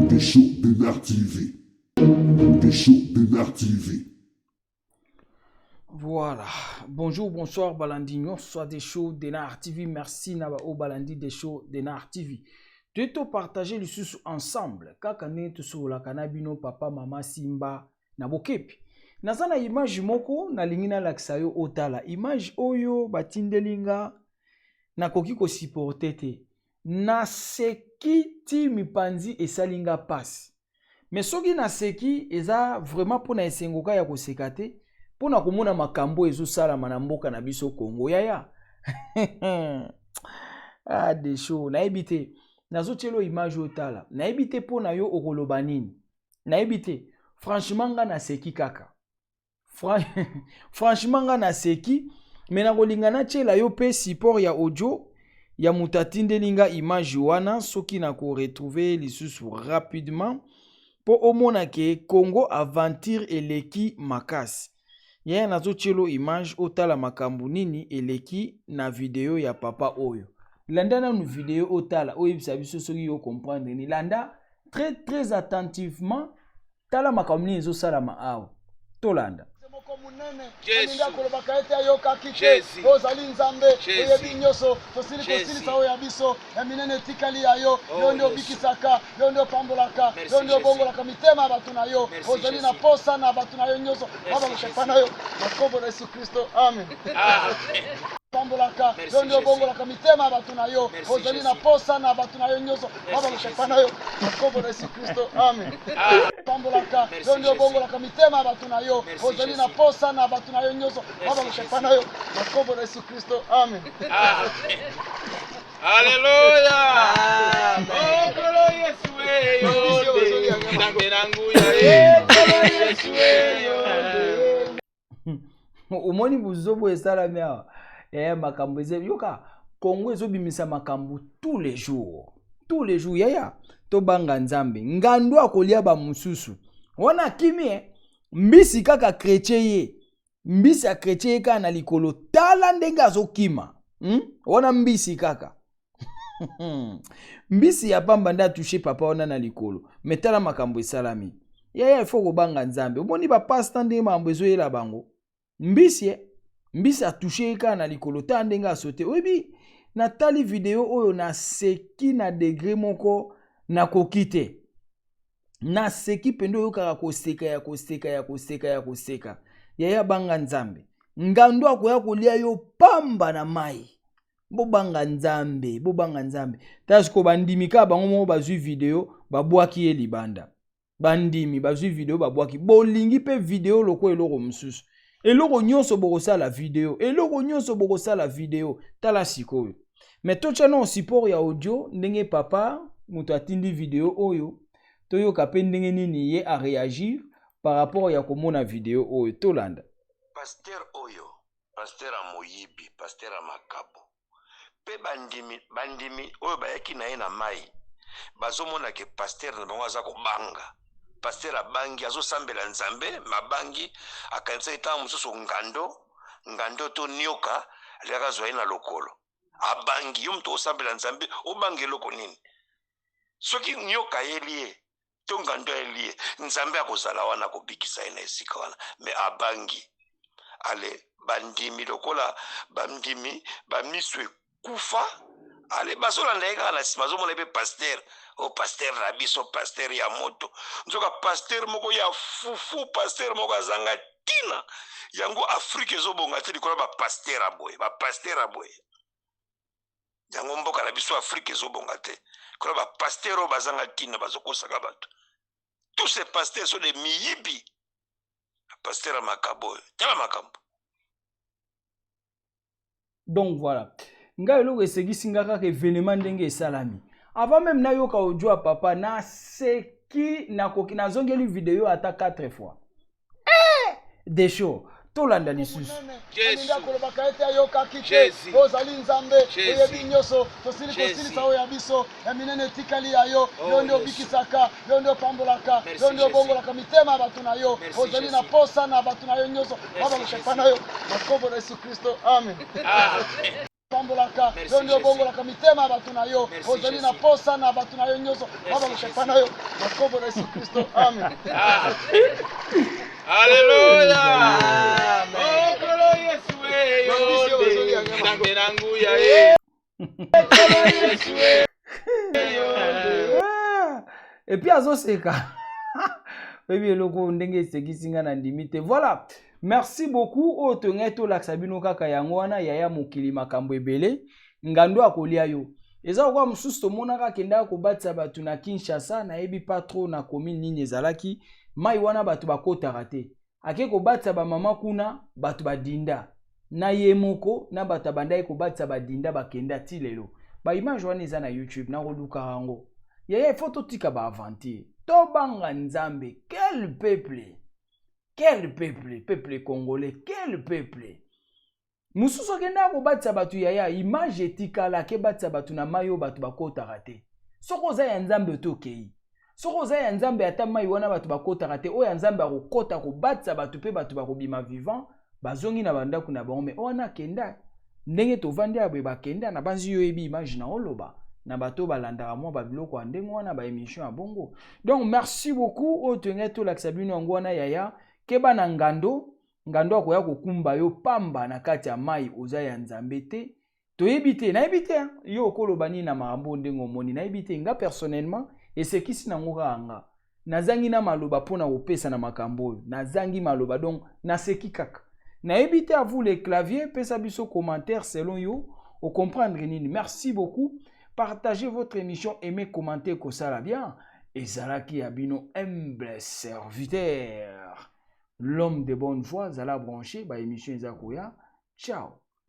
Desho Denard TV. Desho Denard TV. Voilà. Bonjour, bonsoir, Balandi nyonso Desho Denard TV. Merci na ba o Balandi Desho Denard TV. Toye partager lisusu ensemble kaka ndenge tosololaka na bino papa mama Simba na bokebi. Naza na image moko nalingi nalakisa yo otala. Image oyo batindeli nga nakoki kosupporte te. Naseki ti mipanzi esali nga pasi. Mais soki naseki eza vraiment mpona esengo ka ya koseka te, mpona komona makambo ezosalama na mboka na biso Congo yaya. Ah, Desho, nayebi te. Nazotiela image otala. Nayebi te mpona yo okoloba nini. Nayebi te. Franchement nga naseki kaka. Franchement nga naseki, mais nakolinga natiela yo pe support ya audio ya moto atindeli nga image wana soki nakoretrouve lisusu rapidement mpo omona ke Congo aventure eleki makasi. Yaya nazotielo image otala makambo nini eleki na video ya papa oyo. Landa nanu video otala oyebisa biso soki yo comprendre ni. Landa très très attentivement, tala makambo nini ezosalama awa. Tolanda. Moko monene alingi akolobaka ete ayokaki te. Ozali Nzambe, oyebi nyonso. Tosili kosilisa oyo ya biso ya minene etikali ya yo. Yo nde obikisaka, yo nde opambolaka, yo nde obongolaka mitema ya bato na yo. Ozali na posa na bato na yo nyonso babaluka epai na yo na nkombo na Yesu Kristo, amen. Pambolaka, yo nde obongolaka mitema ya bato na yo. Ozali na posa na bato na yo nyonso babaluka epai na yo na nkombo na Yesu Kristo, amen. Pambolaka, yo nde obongolaka mitema ya bato na yo. Ozali na posa na bato na yo nyonso babaluka epai na yo na nkombo na Yesu Kristo, amen. Alléluia. Oh, Nkolo Yesu eyo nde Nzambe na nguya ye. Nkolo Yesu eyo nde. Omoni buzobo esalami awa. Makambo eza yoka Congo ezobimisa makambo tous les jours. Tous les jours yaya tobanga Nzambe. Ngando akolia ba mususu. Wana akimi mbisi kaka chrétien ye. Mbisi ya chrétien ye kaka na likolo. Tala ndenge azokima. Wana mbisi kaka. Mbisi ya pamba nde atouche papa wana na likolo. Mais tala makambo esalami. Yaya il faut kobanga Nzambe. Omoni ba pasteur ndenge makambo ezoyela bango. Mbisi mbisi atouche ye kaka na likolo. Tala ndenge asote. Oyebi natali video oyo naseki na degré moko nakoki te. Naseki mpenza oyokaka koseka ya koseka ya koseka ya koseka. Yaya banga Nzambe. Ngando akoya kolia yo pamba na mai. Bobanga Nzambe, bobanga Nzambe. Tala sikoyo bandimi kaka bango moko bazwi video babwaki ye libanda. Bandimi bazwi video babwaki. Bolingi pe video lokola eloko mosusu. Eloko nyonso bokosala video, eloko nyonso bokosala video. Tala sikoyo. Mais totia na support ya audio ndenge papa moto atindi video oyo, toyoka pe ndenge nini ye a réagir par rapport ya komona video oyo. Tolanda. Pasteur oyo, pasteur ya moyibi, pasteur ya makabo. Pe bandimi, bandimi oyo bayaki na ye na mai, bazomona ke pasteur na bango aza kobanga. Pasteur abangi, azosambela Nzambe, mabangi, akanisaki ntango mosusu ngando, ngando to nioka, alingaka azwa ye na lokolo. Abangi, yo moto osambela Nzambe, obanga eloko nini? Soki nioka ayeli ye, to ngando ayeli ye, Nzambe akozala wana akobikisa ye na esika wana. Mais abangi. Ale, bandimi lokola bandimi, ba miso ekufa, ale bazolanda ye kaka na nsima, azomona ye pe pasteur. O pasteur na biso, pasteur ya moto. Nzoka pasteur moko ya fufu, pasteur moko azanga tina. Yango Afrique ezobonga te likolo ba pasteur ya boye, ba pasteur ya boye. Yango mboka na biso Afrique ezobonga te likolo ba pasteur oyo bazanga tina, bazokosaka bato. Tous ces pasteurs sont des miyibi. Pasteur ya makabo oyo, tala makambo. Donc voilà. Ngai eloko esekisi nga kaka evenema ndenge esalami. Avant meme nayoka audio ya papa, naseki, nakoki, nazongeli video ata 4 fois. Eh! Desho, tolanda lisusu. Alingi akolobaka ete ayokaki te. Ozali Nzambe, oyebi nyonso. Tosili kosilisa oyo ya biso ya minene etikali ya yo. Oh, yo nde obikisaka, yo nde opambolaka, yo nde obongolaka mitema ya bato na yo. Ozali na posa na bato na yo nyonso babaluka epai na yo na nkombo na Yesu Kristo, amen. Pambolaka, yo nde obongolaka mitema ya bato na yo. Ozali na posa na bato na yo nyonso babaluka epai na yo na nkombo na Yesu Kristo, amen. Alléluia. Oh, Nkolo Yesu, eh, yo nde Nzambe na nguya, eh. Nkolo Yesu, eh, yo nde. Ah, et puis azoseka. Oyebi eloko ndenge esekisi nga na ndimi te. Voilà. Merci beaucoup. Oyo tongai tolakisa bino kaka yango wana yaya mokili makambo ebele. Ngando akolia yo. Eza lokola mosusu tomonaka akendaka kobatisa bato na Kinshasa, nayebi pas trop na commune nini ezalaki. Mai wana bato bakotaka te. Ake kobatisa ba mama kuna, bato badinda. Na ye moko na bato abandaki kobatisa badinda bakenda ti lelo. Ba image wana eza na YouTube, nakolukaka yango. Yaya, il faut totika ba aventure. Tobanga Nzambe. Quel peuple? Quel peuple? Peuple congolais, quel peuple? Mosusu akendaka kobatisa bato yaya, image etikala, akebatisa bato na mai oyo bato bakotaka te. Soki oza ya Nzambe to okei. Soki oza ya Nzambe ata mai wana bato bakotaka te, oyo ya Nzambe akokota kobatisa bato pe bato bakobima vivant, bazongi na bandako na bango. Mais wana akenda ndenge tovandi awa boye bakenda, na banzi yo oyebi image na oloba na bato oyo balandaka mwa ba biloko ya ndenge wana, ba émission ya bongo. Donc merci beaucoup, oyo tolingai tolakisa bino yango wana yaya, keba na ngando, ngando akoya kokumba yo pamba na kati ya mai, oza ya Nzambe te. Toyebi te, nayebi te, hein? Yo okoloba nini na makambo ndenge omoni, nayebi te. Nga personnellement esekisi nango kaka nga. Nazangi na maloba mpo na kopesa na makambo oyo. Nazangi maloba, donc naseki kaka. Nayebi te, à vous les claviers, pesa biso commentaire selon yo, o comprendre nini. Merci beaucoup. Partagez votre émission, aimez, commentez, kosala bien. Ezalaki ya bino humble serviteur. L'homme de bonne voix, zala branché, ba émission eza koya. Ciao.